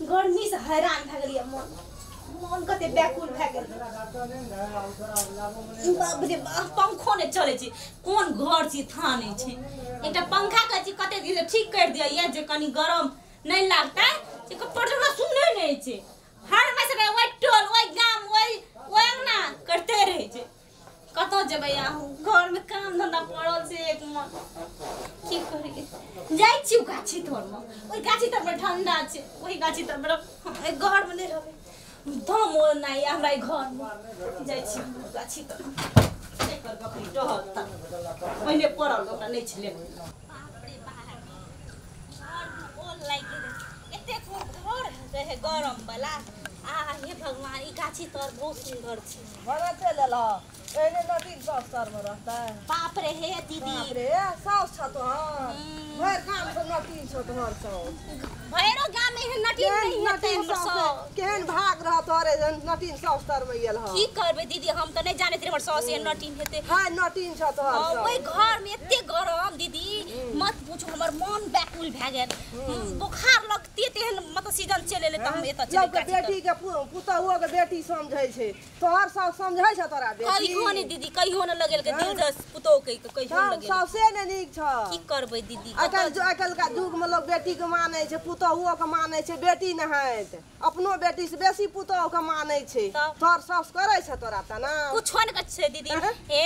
गर्मी से हैरान भए गेलियै, मन मन कते व्याकुल भए गेल। बाप रे बाप, पंखो नहि चलै छै, कोन घर छी था नहि छै। एकटा पंखा कहै छी कते दिन से ठीक करि दिअ ये जे कनि गरम नहि लागतै, से पटना सुनै नहि छै। हर हमेशा ओहि टोल ओहि गाम ओहि ओहि अंगना करते रहै छै। कतऽ जेबै अहूँ, घरमे काम धंधा पड़ल छै एक मन, की करियै? जाइ छी गाछी तरमे, ओहि गाछी तरमे ठंडा छै, ओहि गाछी तरमे घरमे नहि रहबै, दम नहि हमरा एहि घरमे। जाइ छी गाछी तरमे, नहि करबै अखनी टहल तऽ पहिने पड़ल ओकरा नहि छलै। बाप रे बाप, घरमे ओल लागि गेलै, एतेक घर रहै गरम वाला। आ हे भगवान, ई गाछी तर बहुत सुन्दर छै। घरे चलि एलह, एहने नटीन साउस तरमे रहतै। बाप रे, हे दीदी, बाप रे साउस छ तोहर, भरि गाम से नटीन छौ तोहर साउस। भैरो गाम में एहन नटीन केहन नहि हेतै नटीन हमर साउस, साउस। केहन भाग रह तोहरे नटीन साउस तरमे गेल हँ। की करबै दीदी, हम तऽ नहि जानैत रही हमर साउस एहन नटीन हेतै। हाय नटीन छ तोहर हाँ, ओहि साउस। घर में एते गरम दीदी मत पूछू, हमर मन व्याकुल भए गेल, बोखार लगते तेहन मतलब सीजन चलि एलै तऽ हम एतऽ चलि लोकके बेटी के पुतहुओ के बेटी समझै छै, तोहर साउस समझै छ तोरा बेटी? कहियो नहि दीदी, कहियो नहि लगेलकै दिल से पुतोहु के, कहियो नहि लगेलकै। साउसे नहि नीक छ। की करबै दीदी, आइकाल्हि युग में लोग बेटी के मानै छै, पुतहुओ के मानै छै, बेटी नहाइत अपनो बेटी से बेसी पुतहु के मानै छै। तोहर साउस करै छै तोरा तना? कुछो नहि करै छै दीदी। हे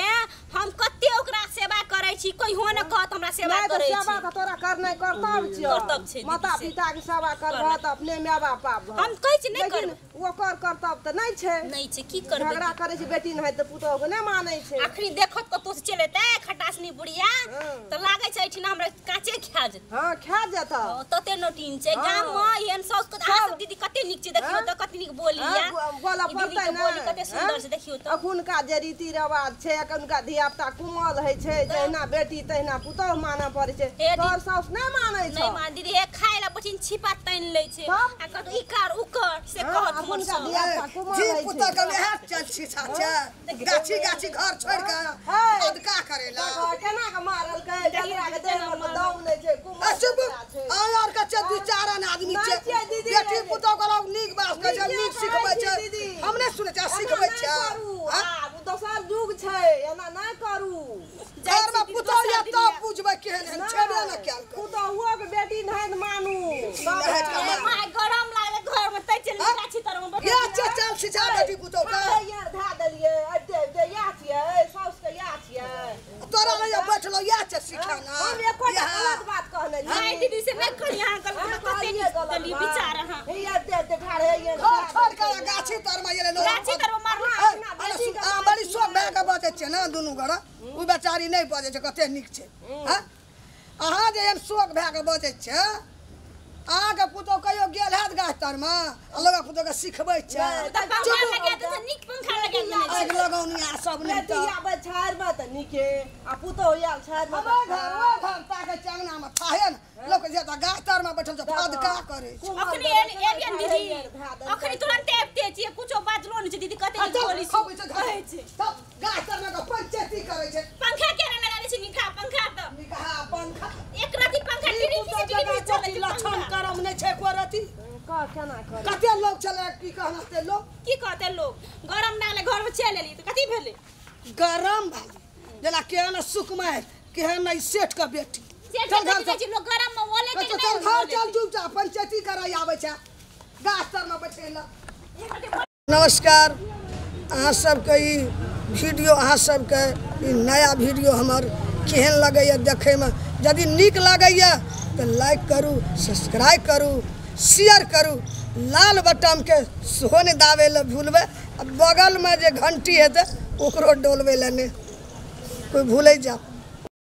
हम कते ओकरा सेवा करै छी, कहियो नहि कहत हमरा सेवा करै छी। सेवा तऽ तोरा करनाइ कर्तव्य छियौ, कर्तव्य छै। माता पिता के सेवा करबह तऽ अपने my बाप पाप। हम कहै छी नहि करबै, ओकर कर्तव्य तऽ नहि छै। नहि छै, की करबै? झगड़ा करै छै बेटी नहाइत तऽ पुतहु के नहि मानै छै। अखनी देखत कतौ से चलि एतै खटासनी बुढ़िया तऽ लागै छै एहिठिना हमरा काँचे खा जेतै। हँ खा जेतै, तते नटीन छै गाम में एहन साउस के। अहाँ सब दीदी कते नीक छै, देखियौ तऽ कते नीक बोली या बोलऽ पड़तै ने, बोली कते सुन्दर छै, देखियौ तऽ। अखुनका जे रीति रिवाज छै, अखुनका धिया पुता कुमल होइ छै, जहिना बेटी तहिना पुतहु मानऽ पड़ै छै। तोहर साउस नहि मानै छै? नहि मान दीदी, हे खाय ला बचिन छिपा तानि लै छै आ कहत ई कर उ कर, से कहत हमर साउस। धी पुतहु के इएह चल छी छाछे, गाछी गाछी घर छोड़ि के अदका करेला। केना के मारलकै जकरा के देह मे दम नहि छै, कुमल चुप। आइ आर के छै दू चार आदमी छै, बेटी पुतहु के लोग नीक बात कहै छै, नीक सिखबै छै। हम नहि सुनै छै, सिखबै छै। आब दोसर युग छै, एना नहि करू। घरमे पुतहु या तब बुझबै केहन एहन छेबे ने कयल। पुतहुओ के बेटी नहि मानू। गरम लागल घर में तै चलि गाछी तर में। या चल सिखा बेटी पुतहु के। यार धा देलियै, अते या छियै साउस के, या छियै तोरा लग बैठलो या छै सिखाना। हम एकोटा गलत बात कहने छी? नहीं दीदी से नहि करी, अहाँ गलत कते नीक देली विचार अहाँ। हे यार दे दे ठाढ़ हे घर छोड़ के गाछी तर में गेलै, गाछी तर में मारला। अहाँ बड़ी शोक भए के बजै छियै ने दुनू गोरा, ओ बेचारी नहि बजै छै, कते नीक छै। हँ अहाँ जे एहन शोक भए के बजै छियै, अहाँके पुतहु कहियो गेल हैत गाछ तरमे आ लोक पुतहुके सिखबै छै? आगि लगौनिया सब नहि तऽ आबै छाड़िमे तऽ नीके, आ पुतहु आयल छाड़िमे घर ताकै छै अङ्गनामे थाहे ने लोक जे गाछ तरमे बैठल छै फदका करै छै। अखनी एलियन दीदी, अखनी तुरंते आबिते छियै, कुछो बाजलो नहि छै दीदी, कते नीक बोली कहै छै। तब गाछ तरमे के पंचायती करै छै। पंखा केना लगा दै छै निका पंखा तऽ निका पंखा एक राति पंखा टीवी टीवी चलै छै। लक्षण करम नहि छै एको रति। केना करै कते लोग छलै, की कहलतै लोग, की कहतै लोग? गरम लागलै घरमे चलि एलियै तऽ कथी भेलै? गरम भए जेना केहन सुकुमारि केहन ई सेठ के बेटी। चल घर चल, गरम में ओले के चल घर चल, चुपचाप पंचायती कराई आबै छै गाछ तरमे बैठे ला। नमस्कार, अहाँ सबके ई वीडियो, अहाँ सबके ई नया वीडियो हमर केहन लगैए देखैमे? यदि नीक लगैए तऽ लाइक करू, सब्सक्राइब करू, शेयर करू, लाल बटनके सेहो नहि दाबै लए भूलबै, आ बगलमे जे घंटी हेतै ओकरो डोलबै लए नहि कोइ भूलै जाउ।